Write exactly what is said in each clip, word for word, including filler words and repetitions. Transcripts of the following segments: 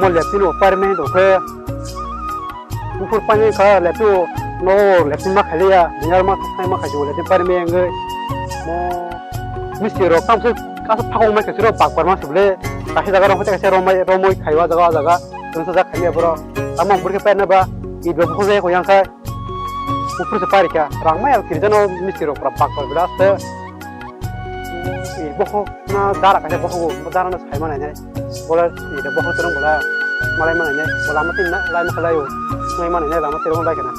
Mo leptino parme do khe. Buphur pani kha leptino no leptin ma khailiya. Dingar ma thai ma khajo leptin parme ngai. Mo misti rok tam se kasa phakong mai khe siro bak par ma suble. Kasi jaga rok hote kasi romai romoi khaiwa jaga jaga. Tungsa jak khailiya boro. Tamo burke pa na ba. Ido bukhur jai ko yang kha. Buphur se pari kha. Rang mai al kirjano misti rok pra bak par bida se. Bokhok na dara kaisa bokhok bo dara no sai manai nai. Bola ida bokhok terong bola malai manai nai. Bola lama tin na lai ma khalai o. Nai manai nai lama terong lai kana.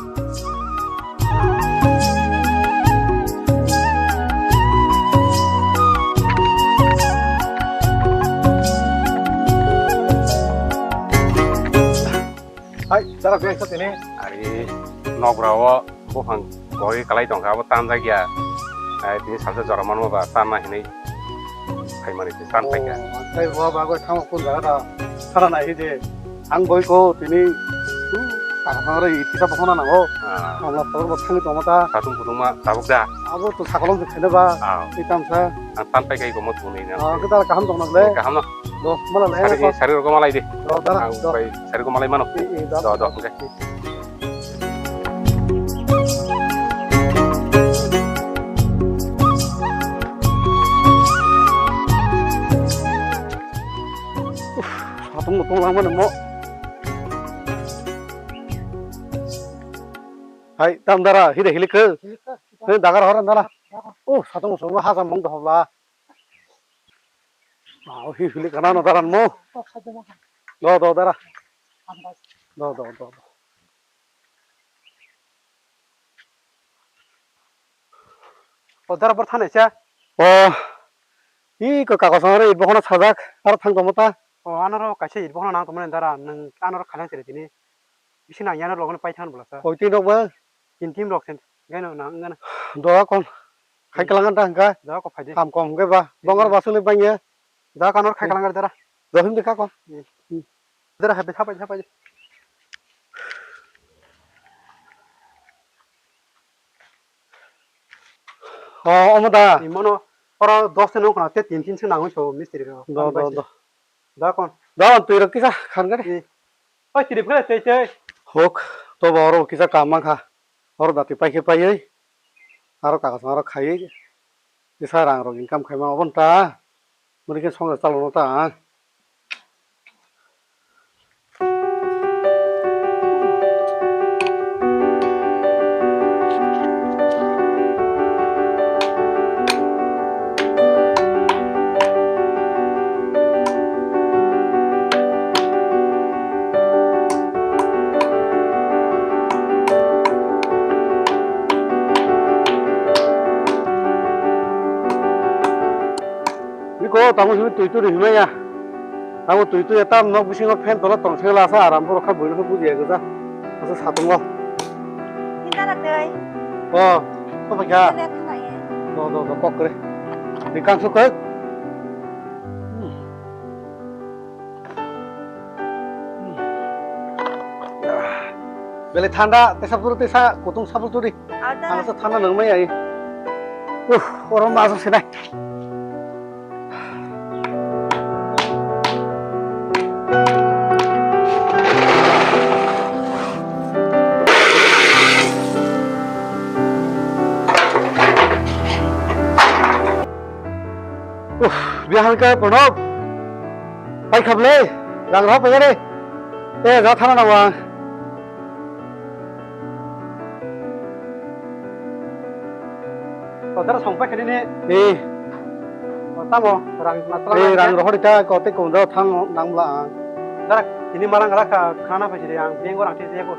Hai, dara bai sa tini. Ari nok rao. Buphang gori kalai tongkha, abo tanjak ya. Ai, tini salsa jora manma ba tanna hinui phaimani tini tan paikha. Oh, tei bo bagwi thango kun jaga da. Sana nai hije. Ang boi ko tini, hmm, tang tang re kisa bokhona nango. Ah. Kamla phor bo thangwi tongma ta. Satung kutung ma tabuk da. Abo to sakolom se khene ba. Ah. Itam sa. Ang tan paikha iko mo tuni na. Ah, kita kaham tong na le. Kaham no. Do, mala le. Sari, sari rok malai di. Do, dara, ang do. Bai sari ko malai mano. I, i, do. Do, do, oke. Uff, satung mutung langmano mo. Hai, tam dara, hide hilik ke? Hilik ke, kita. Hei, dagar horan dara. Dagar. Uh, satung mutung haja mong dohobla. Ah, hi hilik kana no daran mo. Do, do, dara. Do, do, do, do. O dara bor thanai cha. O, i ko kakosa aro it bokhona sajak, aro thang tongmo ta. O, anoro kaisa it bokhona nang tongmani dara, nang anoro khalang sere tini. Bisi nang yano logone pai than bwlasa. Koi twi nok ba? Tin team rok sen. Gaino nang ngana. Doa kon. Khai kalang ta hangka. Doa ko phaidi. Kam kom hangke ba. Bongar basuli bangya. Doa kanor khai kalang dara. Dohim de ka kon. Dara hapai hapai hapai. O, omo da. Imono oro dos tin nong khna te tin tin se nangoi so mistri ro. Do, do, do. Da kon. Da kon twi rok kisa khan gari. Oi tiri phre tei tei. Hok, to ba oro kisa kam mang kha. Oro dati pai khe pai oi. Aro kakas aro khai oi. Kisa rang rok income khai ma obon ta. Muni khe songja chalo no ta. Biko tamo simi twi twi ri himaya. Tamo twi twi tam nok bisingo fan tola tong se la sa aram borok kha buino khe bujiya gesa. Asa satungo. Tinta rak dai. O, to ba ga. Tinta rak dai. Do do do kok kre. Di kang su kok. Bele thanda tesa puru tesa kutung sapul turi. Ang sa thana nang mai ai. Uh, oro ma sa sinai. Uh, biahan ka Pranab. Pai khable, rang rok pegare. Eh, ja thana nang wang. Kodar song pai khani ni. Eh. O, tamo, rang na tla. Eh, rang rohor ita ko te ko da thang nang bla. Dara, ini malang ra kha khana pai siri ang beng orang tisi ko.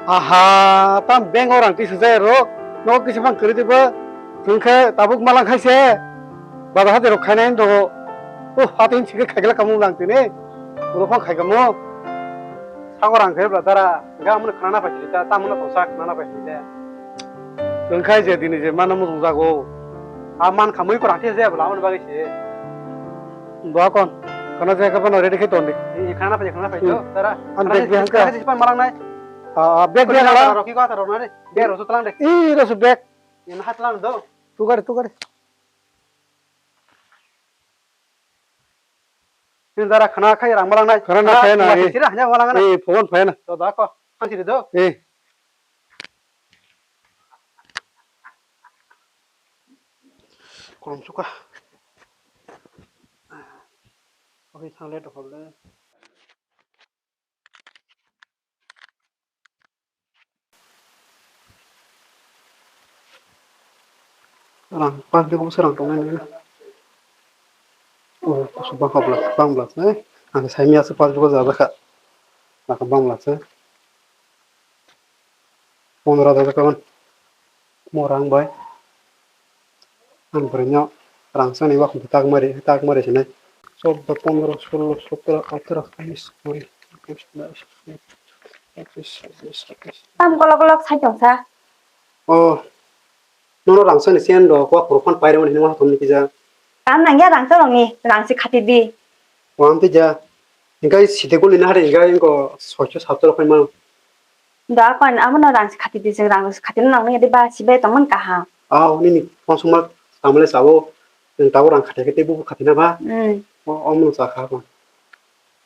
Aha, tam beng orang tisi jai ro. No kisi bang kiri diba. Thung khe tabuk malang khai se. Bada hati rok khainai dogo. Oh, hati hin sikhe khaigla kamu lang tini. Ulo phang khaigamo. Sagor ang khe bla dara. Ga mun khana pai siri ta, ta mun ko sa khana pai siri ta. Thung khai je dini je mana mu jago. A man khamui ko rang the je bla mun bagi se. Ba kon. Khana je ka bana ready khai ton di. Ni khana pai khana pai to dara. An bag bi hangka. Khana je pan malang nai. A bag bi hangka. Roki ko ta ro na re. Bag ro so tlang de. I ro so bag. Yen hat lang do. Tu gari, tu gari. Nini dara khana khai rang malang nai. Khana na khai na, eh. Sira hanya malang na. Eh, phone phai na. To da ko. Ang siri do. Eh. Kolom suka. Oke, sang le to problem. Rang pas bego bwswk rang tongnai nini. Oh, kusu bangkha bla, bang bla se. Ang sai miya se pas bego jajakha. Naka bang bla se. Pondro hajar kawan. Mo rang bai. Ang bwrwino rang sani wakho tak mari, tak mari sinai. Chordo, pondro, solo, sotro, atro, unis, kuri, ekus, bais, teis, chobis, sabis, satais. Tam kolok kolok sai tong sa. Oh. Nono rang sani sen do, kwa phuru phone pairwmani hinwi waha thumni kija. Tam nangya rang torokni, rang se khati di. Wang tija. Hinkhe site guli na hari hinkhe inko soicho satro phai mano. Da kon amo no rang se khati di, rang se khati no nang nang di ba sibai tong man kaham. Aw, nini phone suma tamle sabo, tabo rang khati khati bubu khati na ba. Hmm. O, omo no chakha kon.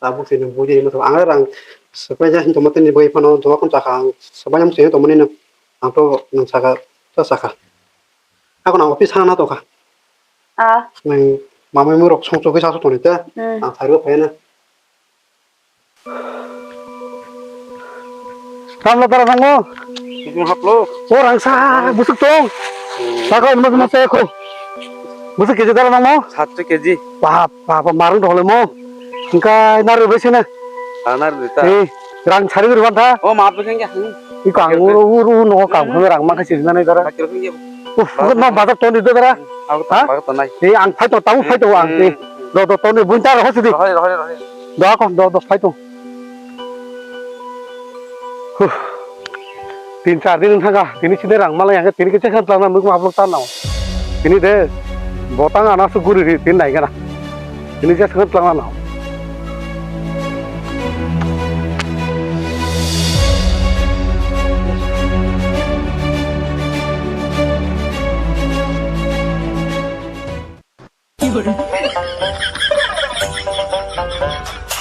Tabuk se nang buji ma to ang rang sepai ja hinto mate ni bai phano dowa kon chakha ang sepai jam se to mani no ang to nang chakha to chakha. Ako nang office hang na to kha. Ah. Nang mamai mu rok song chokwi sa toni te. Hmm. Ang thari phai na. Tamla dara nango. Bukung haplo. O rangsa busuk tong. Hmm. Saka umno umno te ko. Busuk keji dara nango. Satso keji. Bap bap marung dole mo. Engkai naru besi na. Anar dita. Eh, rang sari guru banta. O maap besi engke. Iko ang uru uru no kam kami rang mangka siri na dara. Sakir kung ye. Uh, no bazar ton di dara. Aku ha? Bazar ton nai. Eh, ang phai to, tau phai to ang. Hmm. Eh, do do ton di bunta ro sidi. Rohoi rohoi rohoi. Do ko do do phai to. Huh. Tin char din thanga, tini sini rang malai ang, tini kecek kan plana nuk maplok tan nao. Tini de botang ana su guri ri tin nai gana. Tini kecek kan plana nao.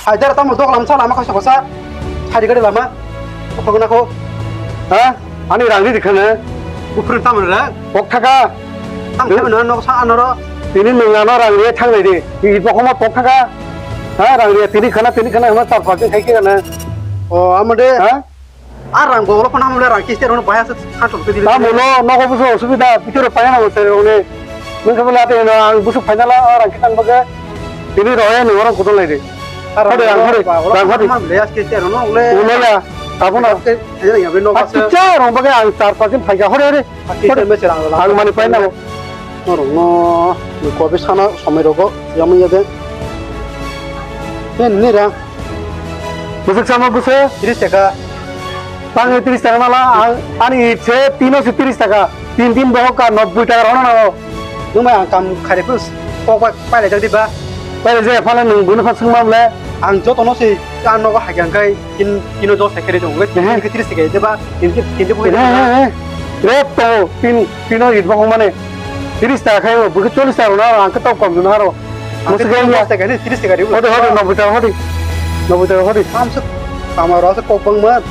Hai, dara tamo dok lamsa lama kasa kasa. Hari gari lama. Kok na ko. Ha? Ani rang ni dikhana. Bufrun tamo ra. Kok thaka. Tam thaka na nok sa anoro. Tini nung ano rang ri thang nai di. Di bokoma kok thaka. Ha, rang ri tini khana, tini khana hama char paching khai khe na. O, amade. Ha? A rang bogolo phano amle rang kiste rono baya se khato khe dile. Tamo no nogo buso osubida, pitoro paya na hote rone. Nung khe bole ate no ang busu final a rang kitang bage. Tini roya ni orang kudon lai de. Hore ang hore, rang hore. Amle as kiste rono le. Ulo ya, tabo na. Ke ya ya be no. Acha rong bage ang char paching phai ga hore hore. Kiste me serang la. Ang mani pai na. Norok no kobe sana somoi rogo yamung ya de. Ni ra. Bwswk sama bwswk? Tris taka. Tangwi tris taka nala, ang, ani ipse tino se tris taka. Tin tin bohok ka nobboi taka rona nango. Nwng bai ang kam khairiphu kok bai pailai jak diba? Pailai jaya phano nwng buino phan swngma bole. Ang jotono se ang nogo hai khe ang khai tin, tino dos hai khe ri tongo. Ehe. Tin khe tris taka diba? Tin khe, tin khe buhi. Ehe, ehe, ehe. Rep to tin, tino it bohok mane. Tris taka khai o, bwkhe chollis taka rona ang khe tok kom rona aro. Ang Musi khe gaya. Pachas taka ni, tris taka riu. Hodi, hodi, noboi taka hodi. Noboi taka hodi. Amsa tama rasa kok bang man.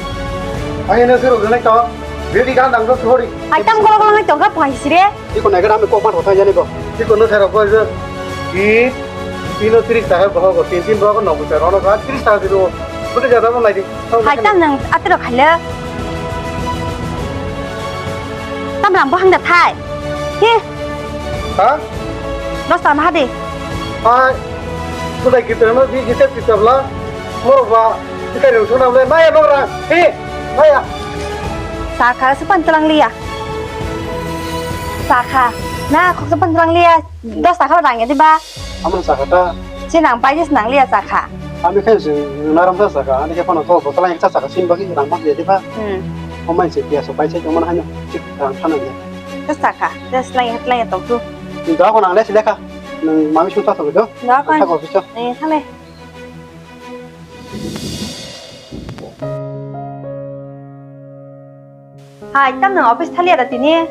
Ahi na sero gana ka. Bedi gan dang do hodi. Ai tam golo golo nai tongkha phai sire. Iko nai gara ami kok man hotai jani ko. Iko no sero ko je. Di tino tris taka boho ko, tin tin boho ko noboi taka. Rono ka tris taka di do. Budi jada mo nai di. Hai tam nang atro khaile. Tam ram bo hang da thai. He. Ha? Dos tam ha de. Hai. Budai kita no di kita kita bla. Moro ba kita reu sona bla. Naya bang rang. He. Naya. Sakha sepan telang liya. Sakha. Na khok sepan telang liya. Dos taka rang ya di ba. Amon sakha ta. Sinang pai sinang liya sakha. Ami khe jwng naram sa sakha, ani khe phano to botol ang sa sakha, sin bagwi rang mak ya diba? Hmm. Omai se tiya so pai se tongmani hanya chik rang thana ya. Sa sakha, just lai hat lai tong tu. Ni da ko nang le sile kha. Nang mami su ta to do. Da ko. Thak office. Eh, thale. Hai, tam nang office thaliya da tini?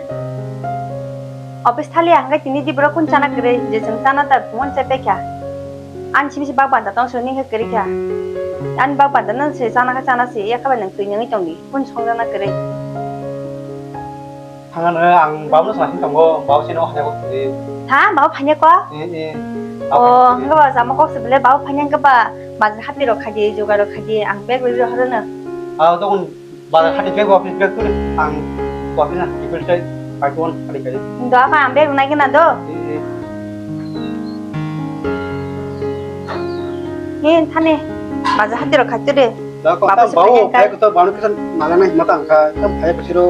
Office thaliya hwnkhe tini di borok kun chana kwrwi, je chwng chana ta phungon chai paikha. Ani simi se bak banta tong sini khe kwrwi kha. Ani bak banta nang se chana kha chana se ya kha bai nang twi nangwi tong di. Kun song jana kwrwi. Thangano ang babu no sa hin tongo, babu sino hanya kok di. Ha, babu phanya ko? Eh, eh. Oh, hingga ba jama kok se bele babu phanya hingga ba bazar hati rok khaidi, joga rok khaidi, ang bag rwi rwi horono. Ah, dokon bazar hati bag office bag turi ang office na tikel chai kai kon kali kai. Do apa ang bag nai kena do? Eh, eh. Ni thani bazar hati rok khaidi de. Da ko Baba tam se bawo phai phai ka. Ko to bawo kisa nalana hima tang kha tam phai ko siro.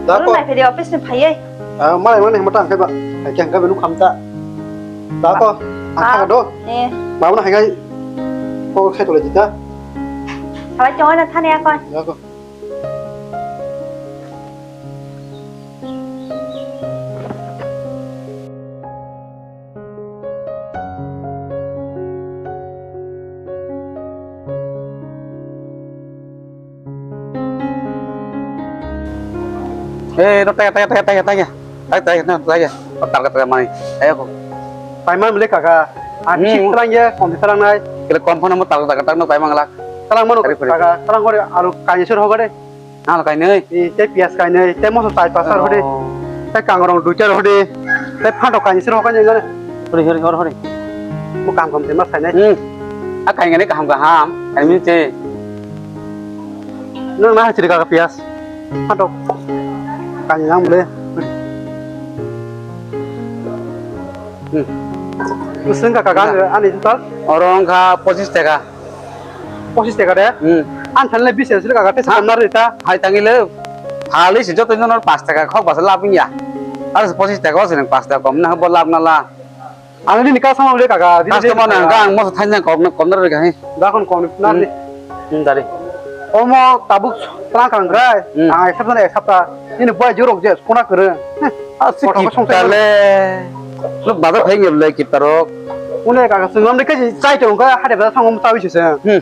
Da Uru ko. Nai phai de office ni phai. Ah, malai mane hima tang kha ba. Hai kya kha benu kham ta. Da ko. Ah. Ang kha do. Eh. Bawo na hai kai. Ko khai to le jita. Hai chong na thani ako. Da ko. Eh, no, taya, taya, taya, taya, taya. Taya, taya, no, taya. O, targa, targa, mani. Ayo, ko. Paimang beli kaka. Ani Hmm. Terang ya, kom terang nai. Kile kom phone mo targa, targa, targa, no, paimang la. Terang mano Kari, kari. Kaka, terang gore alu kanye sur hogade. Nalo kainwi? Eh, tei piyas kainwi, tei moso tai pasar hodi. Oh. Tei kangrong duitar hodi. Tei phantok kainwi sir hokai nengane. Hori, hori, hori, hori. Mo kam kam tema sainai. Hmm. A kainwi kaham kaham. Kainwi se. Nang na hachiri kaka piyas. Phantok. Kainwi nang bole. Hmm. Musung kaka kan ani tal. Oro wngkha pochis taka. Pochis taka de? Hmm. Ang thanle bis sila kaka tesa komna rita. Hai tangile. Hali si joto nor pas taka khok basa lab ya. Ar pochis taka o sinang pas taka kom na bo lab na la. Ang ni ka sama le kaka. Customer na ang mo thaina kom na kom na ri ka he. Da kon kom na ni. Hmm, dari. Omo tabuk tra kang rai. Hmm. Ang ek sapta ek sapta. Ini boy jorok je pona kere. Asik kotor kosong kitale. Lo bazar phai ngi le kitarok. Une kaka sung lam de kaji chai tong ka hade bazar song tawi se. Hmm.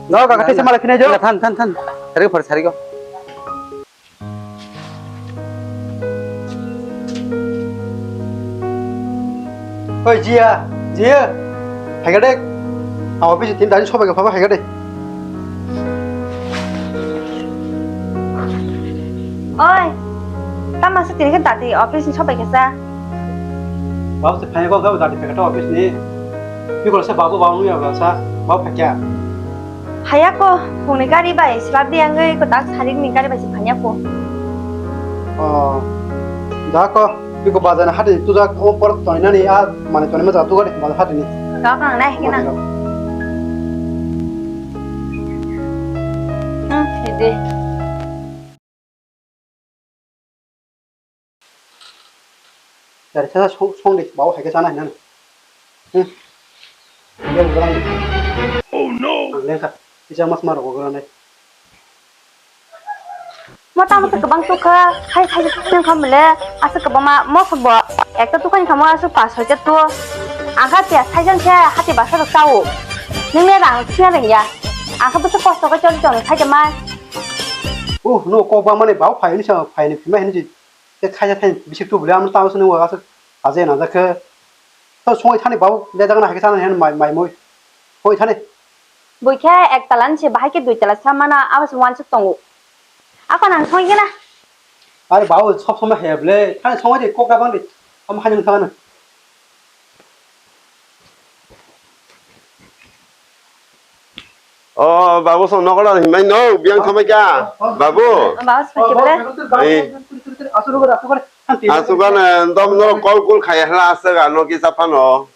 No kaka tese mala phine jo. Than than than. Sari phar sari go. Oi jiya, jiya. Hai ga de. Aw office tin dari sobai ga phaba hai ga de. Oi, tama se tini kan tati office ni sobai kesa. Babu se phai ko ga tati phai ka office ni. Ni ko se babu babu ya ba sa babu phai kya. Phai ya ko phung ni gari bai slap di ang ko tak sarik ni gari bai se phai ya ko. Oh, da ko. Biko bazar ni hati tujak o por toinani a mane toinai ma jaga tugar bazar hati ni. Kau kang nai kena. Hmm, ide. Dari sana song song di bau hai ke sana hinan. Hmm. Dia udah. Oh no. Ang lengkap. Bisa mas mar ko granai. Mota mota kwbang tukha, hai hai tukha mile, aswk kwbangma moso bo ekta tukha ni kamo aswk pas soi ta tu. Ang kha piyas thaijan khe hati basa rok chao. Nung le rang thia reng ya. Ang kha bwswk kosto khe choli tong thai mai. Oh, no kok bang mani bau phai ni sa phai ni phima hin ji. Te thai thai bisik tu bole am tamo sini wa aswk aje na jakhe. To soi thani bau le jagna hai sana hen mai mai moi. Soi thani. Bui khe ek tala ni se bahai khe dui tala sa mana abo se wansuk tongo. Ako nang soi gana. Are babu sob somoi heble. Thani songwi de kok da bang de. Am hajung thana. O babu song nogo da himai no biang thamai ka. Babu. Babu song kebele. Ei. Asuk gore, asuk gore. Asuk gana dom no kol kol khai hla asuk ano kisa phano.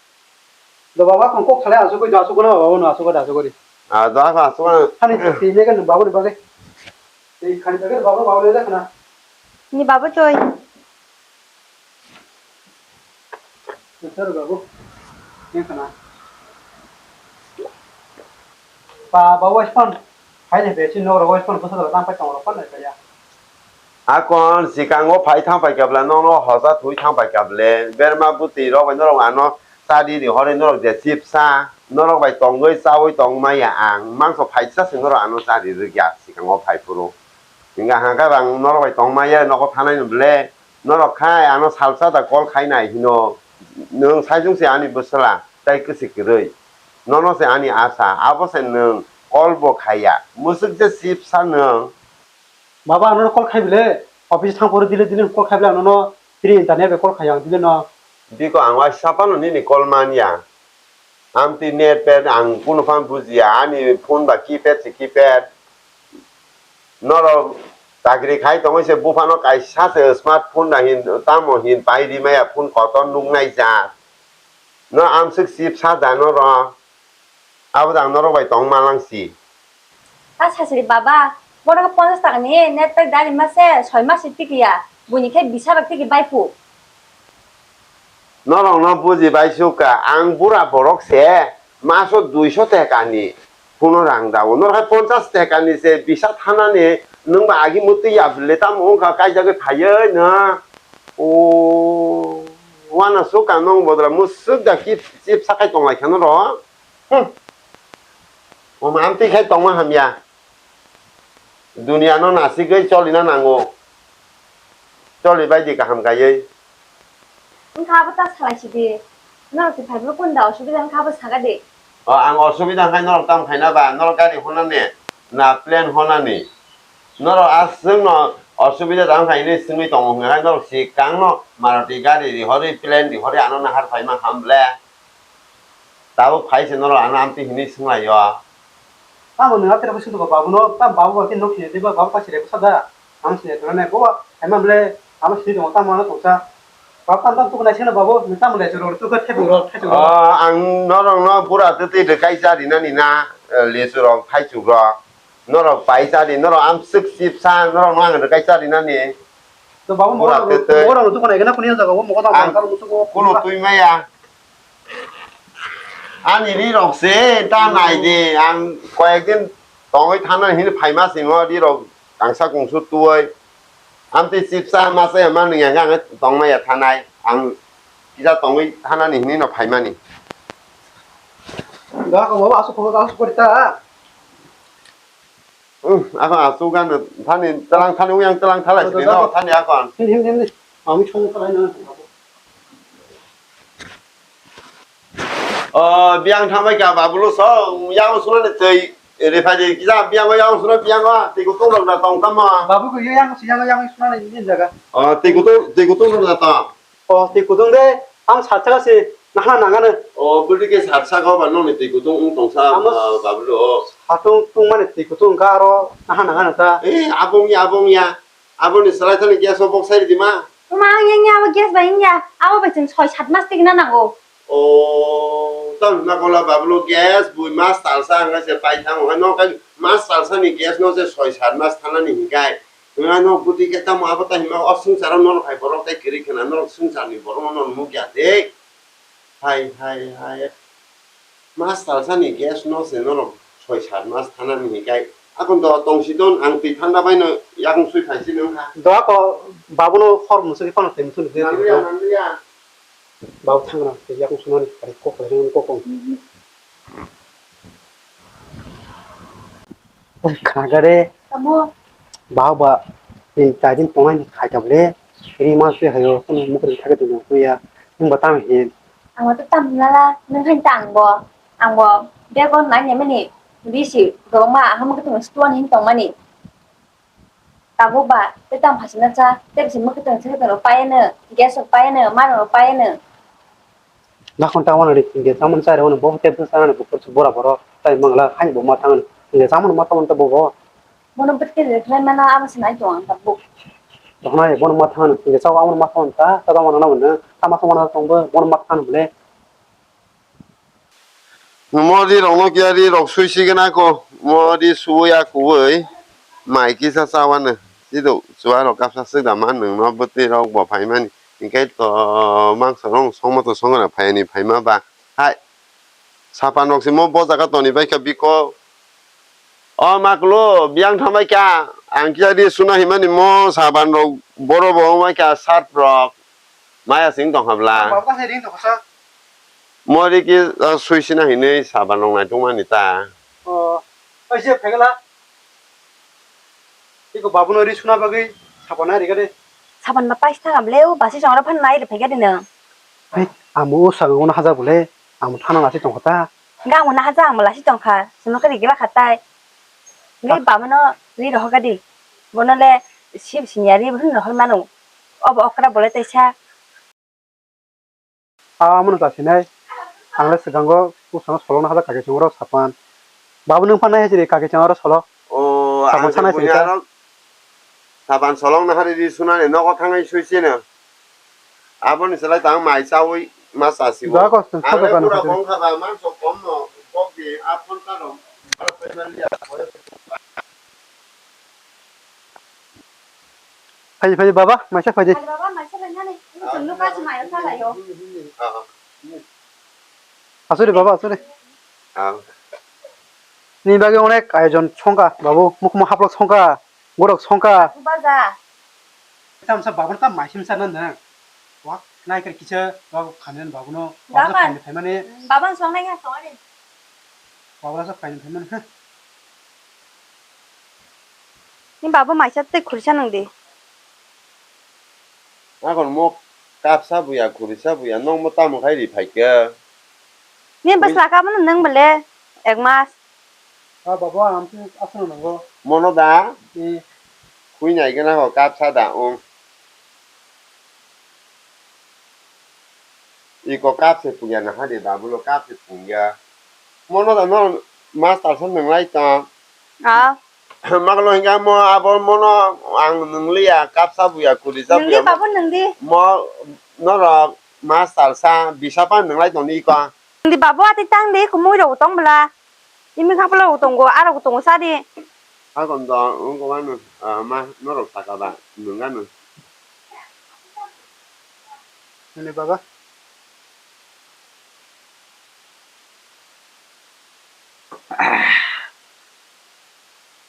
Do baba kon kok thale asuk goi, asuk goi, baba no asuk goi, asuk goi. Ah, do apa asuk goi. Hani tini kan baba ni bage. Ei khani bage baba, baba le khana. Ni baba toi. Sir baba. Ni khana. Ba, ba wai phone. Hai le be si no ro wai phone ko sa la tang pa tong ro phone le ya. Akon sikango phai thang pai kabla nono hoja thui thang pai kable berma bwtwi rok bai norok ano chadi di hore norok je chipsa norok bai tongwi chawi tong maya ang mangso phaisa se norok ano chadi rwkya sikango phai phuru hinga hangkhe bang norok bai tong maya nogo thanai no ble norok khai ano salsa da call khai nai hino nwng sai jung se ani bwsala. Tai kwswi kwrwi. Nono se ani asa, abo se nwng call bo khaiya. Mwswk je chipsa nwng. Baba, ano call khai bile, office thang pore dile dile call khai bile, ano no free internet be call khai ang dile no. Biko ang waisa phano nini call manya. Amtwi net pet ang kunu phano bujiya, ani phone ba keypad se keypad. Norok chakri khai tongwi se buphano kaisa se smartphone da hin tamo hin pai rimaya phone kotor nuknai ja. No amswk chipsa da norok. Abo da ang norok bai tong malangsi. Ta sasiri baba, bono khe ponchas taka ni net pack dari mase soi masi tikliya, buini khe bisa rok tiki bai phu. Norok no buji bai sukha, ang bura borok se maso duiso teka ni phuno rang dao. Norok hai ponchas teka ni se bisa thana ni nwng ba agi mutwi ya bwle tamo wngkha kaijagwi phaiwi no. O wana sukha nwng bodra mwswk da ki chip sakai tong lai kha norok. Hmm. Omo amtwi khai tongma hamya. Dunia no nasigwi cholina nango. Choli bai di kaham kaiwi. Wngkha abo ta salai sidi. Norok se phaibo kunda osubida wngkha abo saga di. O ang osubida wngkha norok tam khaina ba norok gari hona ne na plane hona ni. Norok aswk no osubida tang khaini swngwi tongo hwnga norok si kang no Maruti gari rihorwi plane rihorwi ano nahar phaima ham ble. Tabuk phai se norok ano amtwi hinwi swnglaio. Tamo nwng aphira bwswk tongkha babuno, tamo babu bai khe nok sini twiba, babu kaisa rek bwsa da. Ang sini tongna nai bo, haima bwle ano sini tongo, tamo ano tongsa. Babu tamo tamo tukuna sino babu, nwng tamo lechu rok tukha thaichuk rok, thaichuk rok. Oh, ang norokno bura twtwi rwkai cha rinani na, eh, lechu rok, thaichuk rok. Norok pai cha di, norok amswk chipsa, norokno ang rwkai cha rinani. To babu bura mo twtwi. Mo rok tukuna ekena kuni jaga bo mo ko tamo ang kar musuko kunu twi maya. Ani ri rok se ta nai di, ang koyek din tongwi thana hini phaima simo ri rok kangsa kungsu tuwi. Amtwi chipsa masa ya manu ya ang tongma ya thanai. Ang kisa tongwi thanani hini no phaimani. Ga ko baba asu ko asu ko ta. Hmm, ako asu gan thani talang thani uyang talang thalai sini no thani ako. Hin hin hin. Ami chong thalai na. O, biyang thambai ka babulo so, yang sunani twi, rephai de kisa biyang, yang sunani biyang, twi kutung rok na tong tamo. Babu ko yang si yang yang sunani ni jaga. O, twi kutung, twi kutung rok na tong. O, twi kutung de, ang satsa se, nahna nangano. O, budi ke satsa ko ba noni twi kutung ung tongsa, amo ah, babulo. Satung tung mani twi kutung ka aro, nahna nangano ta. Eh, abong ya, abong ya. Aboni salai thani gas o bok sai ridi ma. Tuma ang yang ya, abo gas bai yang ya. Abo bai chwng soi sat mas tigna nango. O, tamo hwnma kola babulo gas bui mas talsa hwnga se pai thango. Hwnga no kai mas talsa ni gas no se soi sat mas thanani hinkai. Hwnga no bwtwi khe tamo abo ta hwnma o swngcharo norok hai borok tai kwrwi khna norok swngcharni borok no nukya de. Hai, hai, hai. Mas talsani gas no se norok soi sat mas thanani hinkai. Akon to tongsi don ang twi thanda bai no yakung sui phai si nung kha. Doa ko babuno hor musu ki phano twi musu ni. Nangya, nangya. Babu thangna twi yakung sunani kari kok lai nung kok kong. Khagare. Tamo? Baha ba, tin char din tongnai ni khai tabule. Ri ma se hayo, kono mukri thake tong ya. Nung ba tang hin. Ang to tam nala, nung han tang bo. Ang bo, bego nai ne mani. Bisi, go ma, ang mukri tong stuan hin tong mani. Tabo ba, te tam phasina cha, te bisi mukri tong se tong pai ne, gas pai ne, ma pai ne. Dakon ta wana ri tingge chamon chai rw bo te bwsa rani bukur bora boro tai mangla hai bo ma thangan tingge chamon ma thangan ta bo bo. Bono bwtwi rwkhlai mana abo se nai tong ang ta bo. Dohna bono ma thangan tingge chaw abo ma thangan ta ta ma na na ta ma thangan tong bo bono ma thangan bole. Mo ri rok no kiya ri rok sui si gana ko mo ri suwi ya kuwi mai kisa chawa no. Sido chuwa rok kapsa swk da ma nwng no bwtwi rok bo phai mani. Hinkhe to mangsa rong songma to songna phaiyani phaima ba hai sapan rok se mo bo jaga toni bai kha biko o maklo biyang thambai kha ang kisa ri suna himani mo sapan rok boro bo wngbai kha sat rok maya sing tong habla. Babu kasai ring tong kha sa. Mo ri ki sui sina hinwi sapan rok nai tong mani ta. O, oi se phegala. Iko babuno ri suna bagwi sapan nai rega de. Sapan ba pais thang amleo basi songra phan nai rega de nang. Hai, amo o sapan ono haja bole. Ang thana lasi tongkha ta. Ga ang naha ja ang lasi tongkha. Sino kari gila khatai. Gai bamano ri rohoga di. Bono le sib sinya ri bhun rohor manu. Obo okra bole taisa. Amo no ta sinai. Ang le swkango kusano solong na haja kaki chungo rok sapan. Babu nung phan nai hachiri kaki chungo rok solo. O, sapan ang sana bunya sirika. Rok sapan solong na hari ri sunani nogo thangai sui sino. Aboni selai tang mai chawi ma chasi bo. Jago, ang le sapan pura hachiri. Bongkha ba man sok kom no bok di apon ta rom. Phai phai baba, maisa phai di. Baba, maisa phai nani. Ini sunu kasi mayo salayo. Asuri baba, asuri. Ah. Ni bagwi onek ayojon songkha, babu, mukhumo haplok songkha, gorok songkha. Baja. Tamsa babu tam maisim sana nang. Wak, nai kar kisa, babu khanen babu no, babu no khanen phaimani. Baba song nai ya, song ani. Babu rasa khanen phaimani, ha. Ni babu maisa tei khurisa nang di. Akon mo kapsa buya, khurisa buya, nong mo tamo khai ri phaikhe? Ni bwsla ka mano nang bole ek mas. Ah, babo, ang aswk nango. Mono da? Eh. Khui nai gana ho kapsa da ong. Iko kapse puya na hade babulo kapse puya. Mono da no master sa nang lai tong. Ah. Magalo hingga mo abo mono ang nungliya, kapsa buya, kurisa buya. Nungdi babu nungdi. Mo norok master sa bisa pa nunglai tongdi ko. Nungdi babu ati tangdi kumui rok tong bla. Imi khapla rok tongo, arok tongo sadi. Hakon do ungko manu, ah, ma norok saka ba nungano. Nini baba.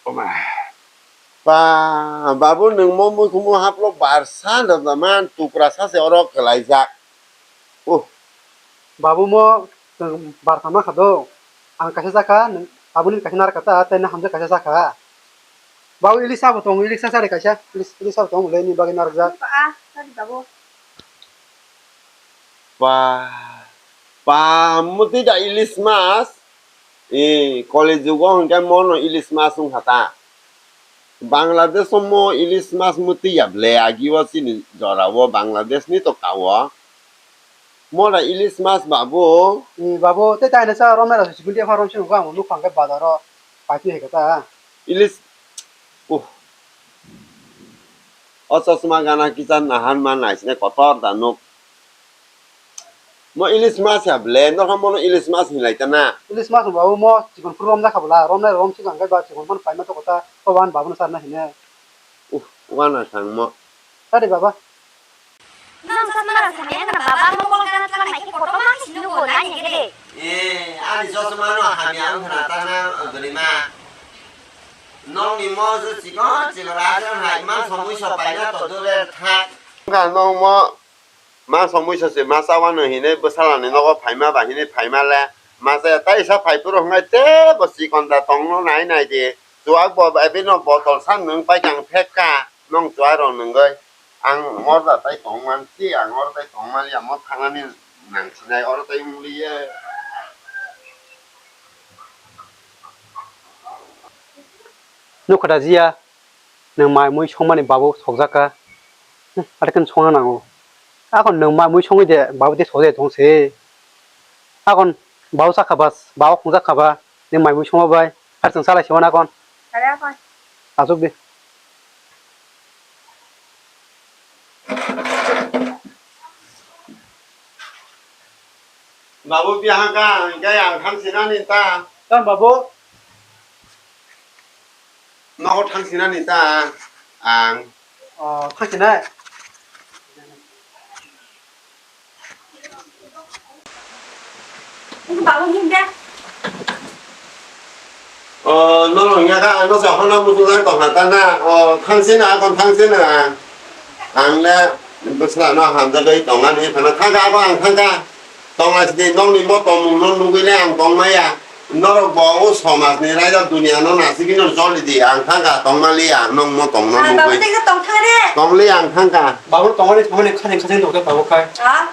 Oma. Ba, babu nwng mo mui kumu haplo barsa da man tukra sase oro kelaijak. Uh. Babu mo barsa ma khado. Ang kaisa jaka, abuni kaisa narkata, tei na hamjak kaisa jaka. Babu ilik sabo tongo, ilik sasari kaisa, ilik, ilik sabo tongo, le ni bagwi narwkjak. Ah, sadi babu. Pa, pa, muti da ilis mas. E, koli jugo hingke mono ilis mas wngkha ta. Bangladesh o mo ilis mas muti ya ble, agi o chini jora o Bangladesh ni to ka o. Mo da ilis mas babu. E, babu, te tai na sa rom na ra sibin dia rom sinu ga mo nuk phang ke bazar o. Pati he kata. Ilis. Uh. O chosma gana kisa nahan ma naisne kotor da nuk. Mo ilis mas ya ble, no kha mono ilis mas hinlai ta na. Ilis mas ba mo chikon phuru rom jakha bla, rom nai rom sikang kai ba chikon phano paima to kota, to wan babu no sarna hine. Uh, wana sang mo. Tadi baba. Nang chosma rang samya na baba mo kol kana tlang nai ki kotor ma sinu go nai ni gede. Eh, ani chosma no hamya ang khna ta na gori ma. Nong ni mo su chikon chikon ra jang hai ma somoi so paina to dure thak. Ga nong mo. Ma somoi sase ma chawano hinwi bwsalani nogo phaima ba hinwi phaima le ma chaya, tai sa phai phuru hwnkhai tebo chikon da tongno nai nai di. Chuwak bo ebino botol sa nwng paikha ang phek kha, nong chuwak rok nwngwi. Ang oro da tai tongman si, ang oro tai tongman ya, mo thangnani nang sinai oro tai wng liya. Nukha da jiya. Nwng mai mui songmani babu sokjak kha. Hmm, aro khe songna nango. Akon nwng mai mui songwi de babu de sokjai tong se. Akon babu sakha ba, babu khongjak kha ba, nwng mai mui songma bai. Aro chwng salai se mano akon. Are akon. Asuk de. Babu, biya hangka, hingke ang thang sinani ta. Tang, babu? Nogo thang sinani ta, ang. O, thang sinai. Babu, hingke? O, nono hingya kha, ano se honna muchungjak tongkha ta na. O, thang sino, akon thang sino ang. Ang le bwsla no hamjagwi tongna hinwi phano thangkha, abo ang thangkha. Tongna sidi nokni bo tongmung no nugwi le ang tongmaya. Norok bo o somaj ni raida dunia no nasigi no joli di, ang thangkha tongmaliya, nokmo tongno nugwi. Babu, tei khe tong thang re. Tongliya ang thangkha. Babu, tongmani, tongmani, khajang, khajang tongkhe babu khai. Ha?